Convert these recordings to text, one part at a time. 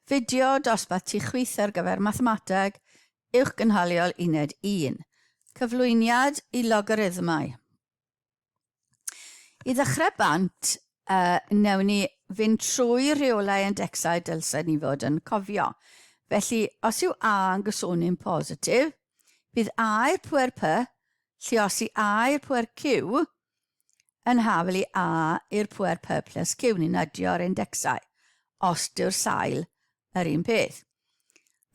Fideo dosbarth tu chwith ar gyfer Mathemateg Uwchgynhaliol Uned 1. Cyflwyniad i logarithmau. I ddechrau bant, uh, newn ni fynd trwy rheolau indecsau dylsen ni fod yn cofio. Felly, os yw A yn gysonyn positif, bydd A i'r pwer P, lluosi A i'r pwer Q, yn hafal i A i'r pwer P plus Q, ni'n adio'r indecsau, os dyw'r sail yr un peth.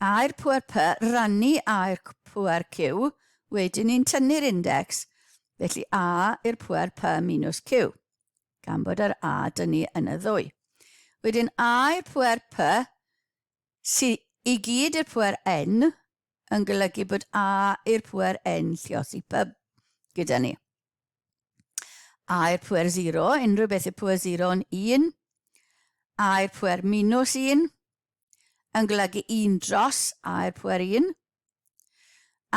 A i'r pwer P rannu A i'r pwer Q, wedyn ni'n tynnu'r indecs, felly A i'r pwer P minus Q, gan bod yr A dyn ni yn y ddwy. Wedyn A i'r pwer P, sy i gyd i'r pwer N, yn golygu bod A i'r pwer N lliosi P gyda ni. A i'r pwer 0, unrhyw beth i'r pwer 0 yn 1, A i'r pwer minus 1, yn golygu 1 dros A i'r pwer 1,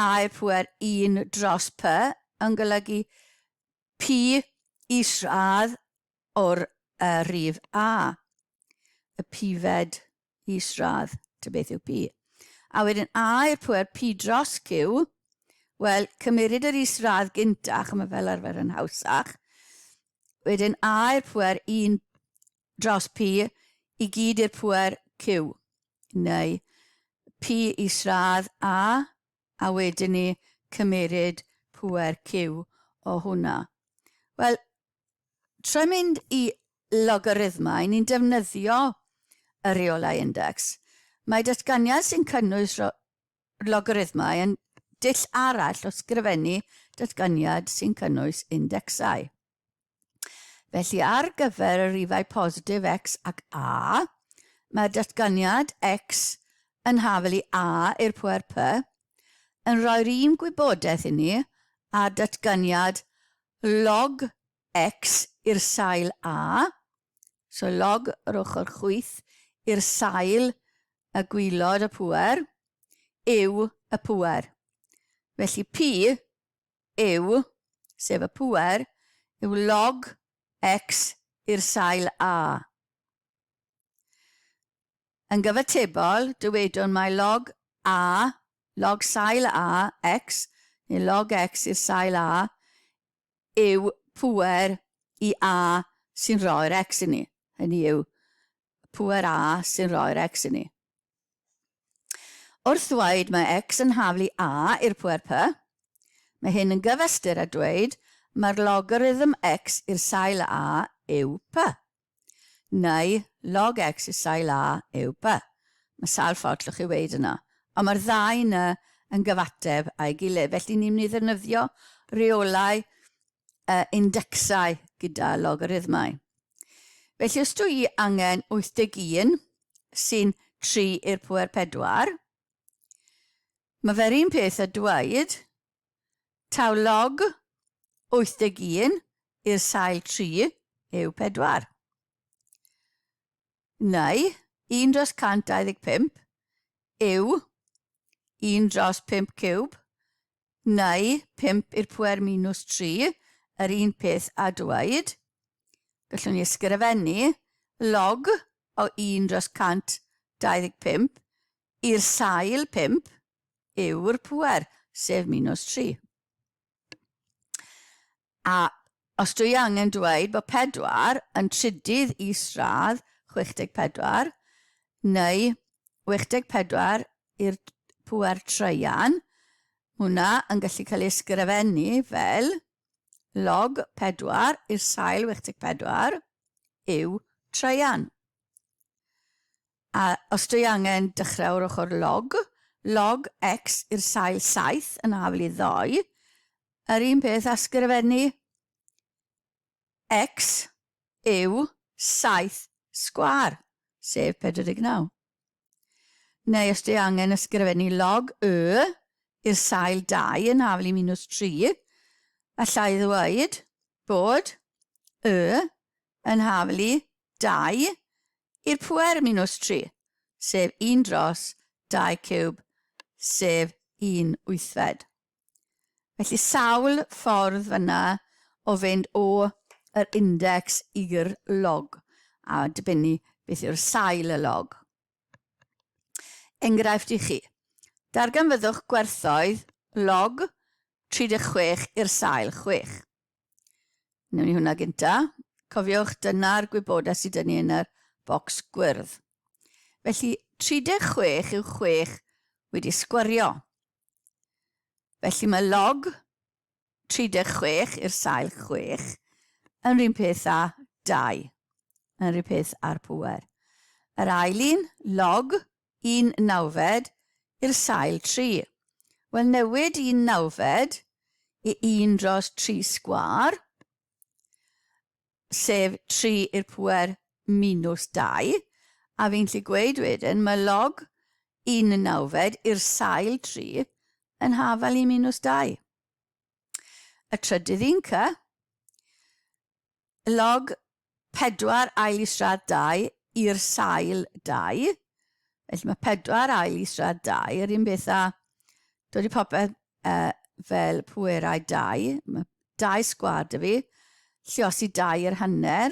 A i'r pwer 1 dros P yn golygu P isradd o'r uh, rhif A, y pifed isradd, ta beth yw P. A wedyn A i'r pwer P dros Q, wel, cymeryd yr isradd gyntach, mae fel arfer yn hawsach. Wedyn A i'r pwer 1 dros P i gyd i'r pwer Q, neu P isradd A, a wedyn ni cymeryd pwer Q o hwnna. Wel, Tra mynd i logarithmau, ni'n defnyddio y rheolau index. Mae datganiad sy'n cynnwys logarithmau yn dull arall o sgrifennu datganiad sy'n cynnwys indecsau. Felly ar gyfer y rhifau positif x ac a, mae'r datganiad x yn hafel i a i'r pwer p yn rhoi'r un gwybodaeth i ni â'r datganiad log x i'r sail a, so log yr ochr chwith i'r sail y gwylod y pŵer, yw y pŵer. Felly p yw, sef y pŵer, yw log x i'r sail a. Yn gyfatebol, dywedwn mai log a, log sail a, x, neu log x i'r sail a, yw pŵer i a sy'n rhoi'r x i ni. Hynny yw, pŵer a sy'n rhoi'r x i ni. Wrth ddweud mae x yn haflu a i'r pŵer p, mae hyn yn gyfystyr â dweud mae'r logarithm x i'r sail a yw p. Neu log x i sail a yw p. Mae sawl ffordd llwch chi weud yna. Ond mae'r ddau yna yn gyfateb â'i gilydd. Felly ni'n mynd i ddefnyddio rheolau uh, indecsau gyda logarithmau. Felly os dwi i angen 81 sy'n 3 i'r pwer 4, mae fe'r un peth a dweud taw log 81 i'r sail 3 yw 4. Neu 1 dros 125 yw 1 dros 5 ciwb, neu 5 i'r pwer minus 3, yr un peth a dweud, gallwn ni ysgrifennu log o 1 dros 125 i'r sail 5 yw'r pwer, sef minus 3. A os dwi angen dweud bod 4 yn trydydd isradd 64, neu 84 i'r pŵer traean, hwnna yn gallu cael ei ysgrifennu fel log 4 i'r sail 84 yw traean. A os dwi angen dechrau o'r ochr log, log x i'r sail 7 yn haflu ddoe, yr un peth â sgrifennu x yw 7 sgwâr, sef 49. Neu os dwi angen ysgrifennu log y i'r sail 2 yn haflu minus 3, allai ddweud bod y yn haflu 2 i'r pwer minus 3, sef 1 dros 2 ciwb, sef 1 wythfed. Felly sawl ffordd fyna o fynd o yr index i'r log, a dibynnu beth yw'r sail y log. Enghraifft i chi. Darganfyddwch gwerthoedd log 36 i'r sail 6. Newn ni hwnna gynta. Cofiwch, dyna'r gwybodaeth sydd dyn ni yn yr bocs gwyrdd. Felly, 36 yw 6 wedi sgwario. Felly mae log 36 i'r sail 6 yn rhywun peth â 2, yn rhywun peth â'r pŵer. Yr ail un, log un nawfed i'r sail 3. Wel, newid un nawfed i 1 dros 3 sgwâr, sef 3 i'r pŵer minus 2, a fi'n gallu gweud wedyn, mae log 1 nawfed i'r sail 3 yn hafal i minus 2. Y trydydd un cy, log 4 ail isradd 2 i'r sail 2. Felly mae 4 ail isradd 2 yr un beth â dod i popeth fel pwerau 2. Mae 2 sgwâr 'da fi. Lliosi 2 i'r hanner,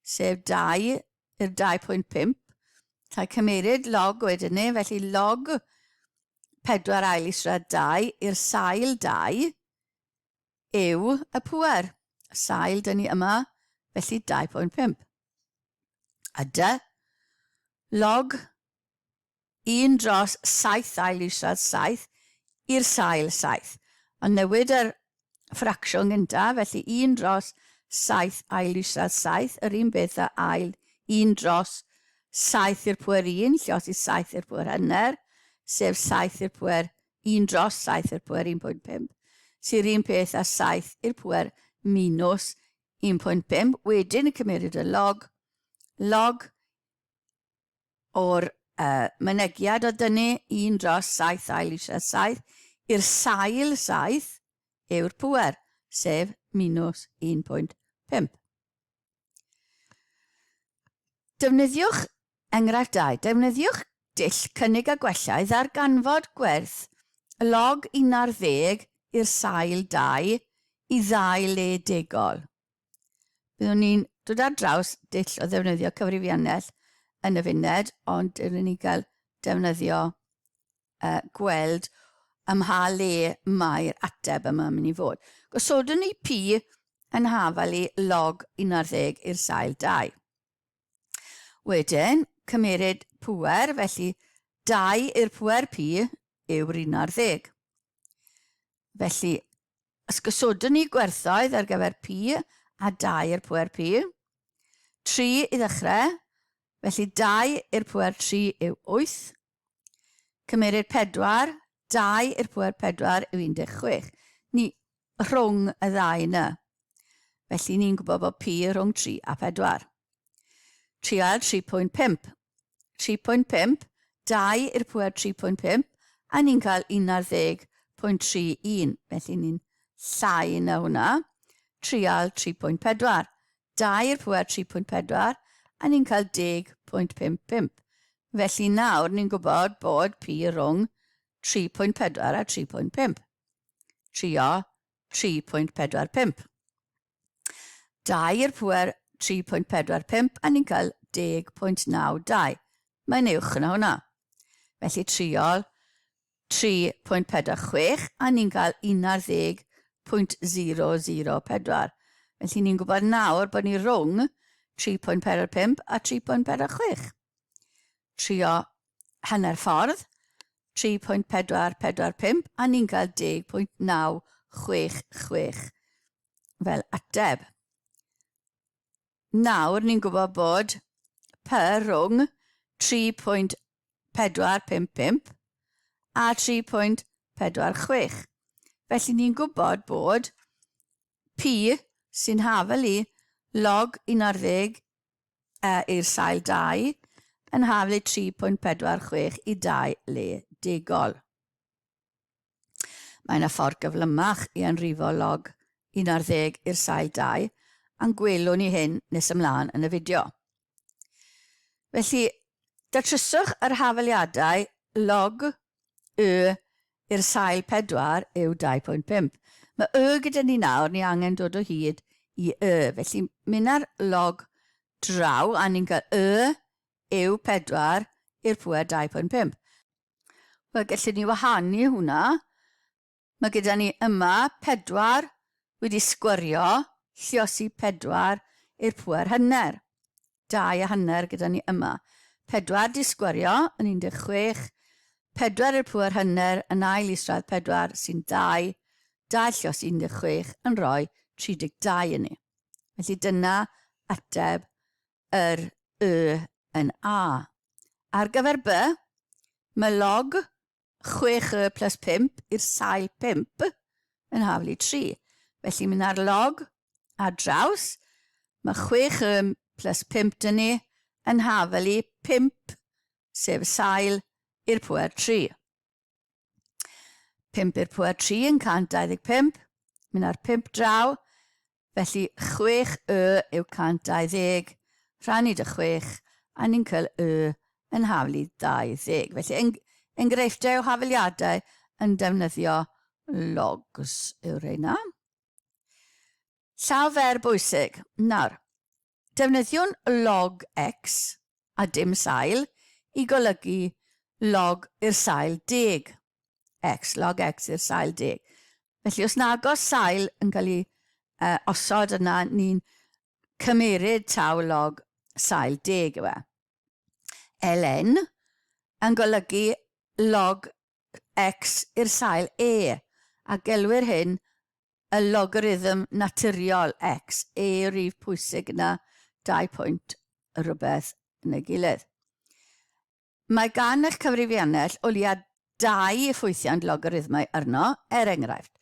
sef 2 i'r 2.5. Rhaid cymeryd log wedyn ni, felly log 4 ail isradd 2 i'r sail 2 yw y pŵer. Sail dyn ni yma, felly 2.5. A dy, log 1 dros 7 ail isradd 7 i'r sail 7. Ond newid yr ffracsiwn gyntaf, felly 1 dros 7 ail isradd 7, yr un beth â ail 1 dros 7 i'r pŵer 1, lliosi 7 i'r pŵer hanner, sef 7 i'r pŵer 1 dros 7 i'r pŵer 1.5, sy'r un peth â 7 i'r pŵer minus 1.5. Wedyn y cymeryd y log, log o'r mynegiad o dynnu 1 dros 7 ail eisiau 7 i'r sail 7 yw'r pŵer, sef minus 1.5. Defnyddiwch enghraifft 2. Defnyddiwch dull cynnig a gwella i ddarganfod gwerth log 11 i'r sail 2 i ddau le degol. Byddwn ni'n dod ar draws dull o ddefnyddio cyfrifiannell yn y funed, ond dylwn ni gael defnyddio gweld ym mha le mae'r ateb yma yn mynd i fod. Gosodwn ni P yn hafal i log 11 i'r sail 2. Wedyn, cymeryd pŵer, felly 2 i'r pŵer P yw'r 11. Felly, os gosodwn ni gwerthoedd ar gyfer P a 2 i'r pŵer P, 3 i ddechrau, felly 2 i'r pŵer 3 yw 8, Cymerir 4, 2 i'r pŵer 4 yw 16. Ni rhwng y ddau yna. Felly ni'n gwybod bod P rhwng 3 a 4. Trial 3.5. 3.5, 2 i'r pŵer 3.5, a ni'n cael 11.31. Felly ni'n llai na hwnna. Trial 3.4. 2 i'r pŵer 3.4, a ni'n cael 10.55. Felly nawr ni'n gwybod bod P rhwng 3.4 a 3.5. Trio 3.45. 2 i'r pŵer 3.45 a ni'n cael 10.92. Mae'n uwch na hwnna. Felly triol 3.46 a ni'n cael 11.004. Felly ni'n gwybod nawr bod ni rhwng 3.45 a 3.46. Trio hanner ffordd, 3.445 a ni'n cael 10.966 fel ateb. Nawr ni'n gwybod bod P rhwng 3.455 a 3.46. Felly ni'n gwybod bod P sy'n hafel i log 11 i'r sail 2 yn hafel i 3.46 i 2 le degol. Mae yna ffordd gyflymach i anrifo log 11 i'r sail 2, a'n gwelwn ni hyn nes ymlaen yn y fideo. Felly, datryswch yr hafaliadau log y i'r sail 4 yw 2.5. Mae y gyda ni nawr, ni angen dod o hyd i y. Felly, mynd ar log draw, a ni'n cael y yw 4 i'r pŵer 2.5. Wel, gallwn ni wahanu hwnna. Mae gyda ni yma 4 wedi sgwario, lliosi 4 i'r pŵer hanner. 2 a hanner gyda ni yma. 4 di sgwario yn 16, 4 i'r pŵer hanner yn ail isradd 4 sy'n 2, 2 lliosi 16 yn rhoi 32 i ni. Felly dyna ateb yr Y yn A. Ar gyfer B, mae log 6 y plus 5 i'r sail 5 yn haflu 3. Felly mynd ar log ar draws, mae 6 y plus 5 dyn ni yn haflu 5, sef y sail, i'r pwer 3. 5 i'r pwer 3 yn 125, mynd ar 5 draw, felly 6 y yw 120, rhannu dy 6, a ni'n cael y yn haflu 20. Felly eng enghreifftiau o hafaliadau yn defnyddio logs yw'r rheina. Llaw fer bwysig. Nawr, Defnyddiwn log x, a dim sail, i golygu log i'r sail deg. X, log x i'r sail deg. Felly os nag oes sail yn cael ei uh, osod yna, ni'n cymeryd taw log sail deg yw e. Ln yn golygu log x i'r sail e, a gelwir hyn y logarithm naturiol x, e rif pwysig na 2 pwynt rhywbeth yn ei gilydd. Mae gan eich cyfrifiannell o leia dau ffwythiant logarithmau arno, er enghraifft,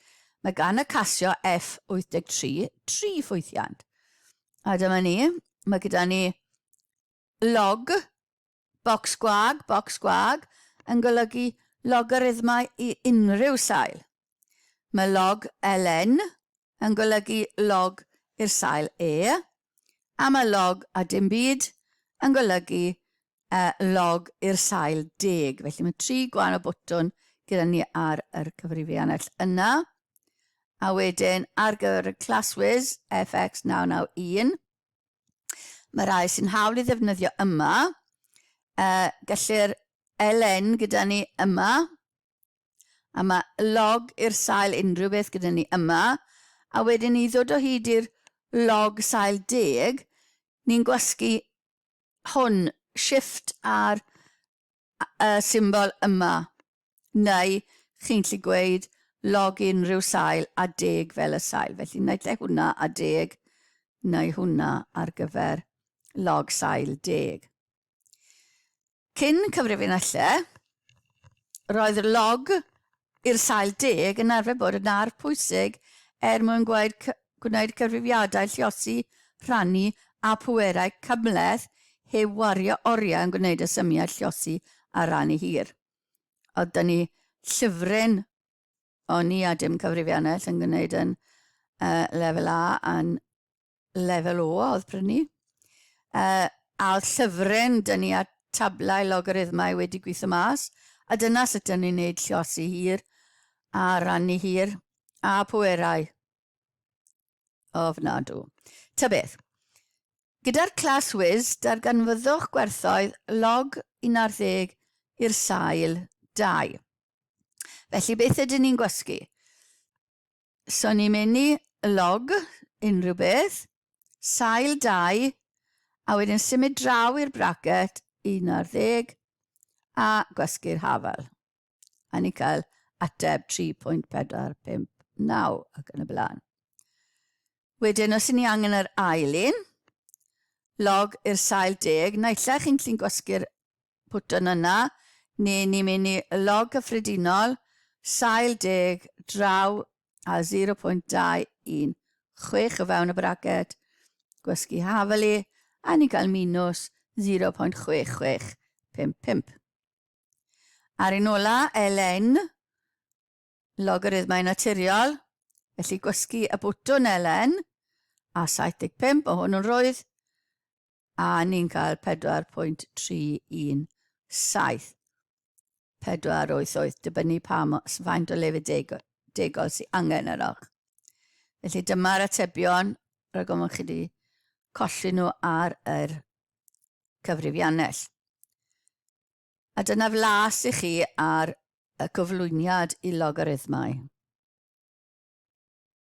mae gan y Casio F83 tri ffwythiant. A dyma ni, mae gyda ni log Bocs gwag, bocs gwag, yn golygu logarithmau i unrhyw sail. Mae log ln yn golygu log i'r sail e, a mae log a dim byd yn golygu uh, log i'r sail deg. Felly mae tri gwahanol botwn gyda ni ar yr cyfrifiannell yna. A wedyn ar gyfer y ClassWiz FX991, Mae rhai sy'n hawl i ddefnyddio yma. Gellir ln gyda ni yma. A mae log i'r sail unrhyw beth gyda ni yma. A wedyn ni ddod o hyd i'r log sail deg, ni'n gwasgu hwn, shift ar y symbol yma. Neu chi'n gallu gweud log unrhyw sail a deg fel y sail. Felly naill ai hwnna a deg, neu hwnna ar gyfer log sail deg. Cyn cyfrifiannellau, roedd y log i'r sail deg yn arfer bod yn arf pwysig er mwyn gwaed, gwneud cyfrifiadau lliosi, rhannu a pwerau cymhleth heb wario oriau yn gwneud y symiau lliosi a rannu hir. Oedd da ni llyfryn o'n i a dim cyfrifiannell yn gwneud yn uh, lefel A a'n lefel O oedd prynu. Uh, a oedd llyfryn dyn ni a tablau logarithmau wedi gweithio mas, a dyna sut dyn ni'n gwneud lliosi hir a rannu hir a pwerau. Ofnadw. Ta beth, gyda'r Class Whiz, darganfyddwch gwerthoedd log 11 i'r sail 2. Felly, beth ydyn ni'n gwasgu? So ni'n mynd i log unrhyw beth, sail 2, a wedyn symud draw i'r bracket 11 a gwasgu'r hafal. A ni'n cael ateb 3.459 ac yn y blaen. Wedyn, os ni angen yr ail un, log i'r sail deg, naill ai chi'n gallu gwasgu'r bwtwn yna, neu ni'n mynd i log cyffredinol, sail deg, draw a 0.216 o fewn y braced, gwasgu hafelu, a ni'n cael minus 0.6655. Ar un ola, ln, logarithmau naturiol, felly gwasgu y bwtwn ln, a 75, o hwn yn rwydd, a ni'n cael 4.317. 488, dibynnu pa faint o lefydd degol sy'n angen arnoch. Felly dyma'r atebion, rhaid gofyn chi wedi colli nhw ar yr cyfrifiannell. A dyna flas i chi ar y cyflwyniad i logarithmau.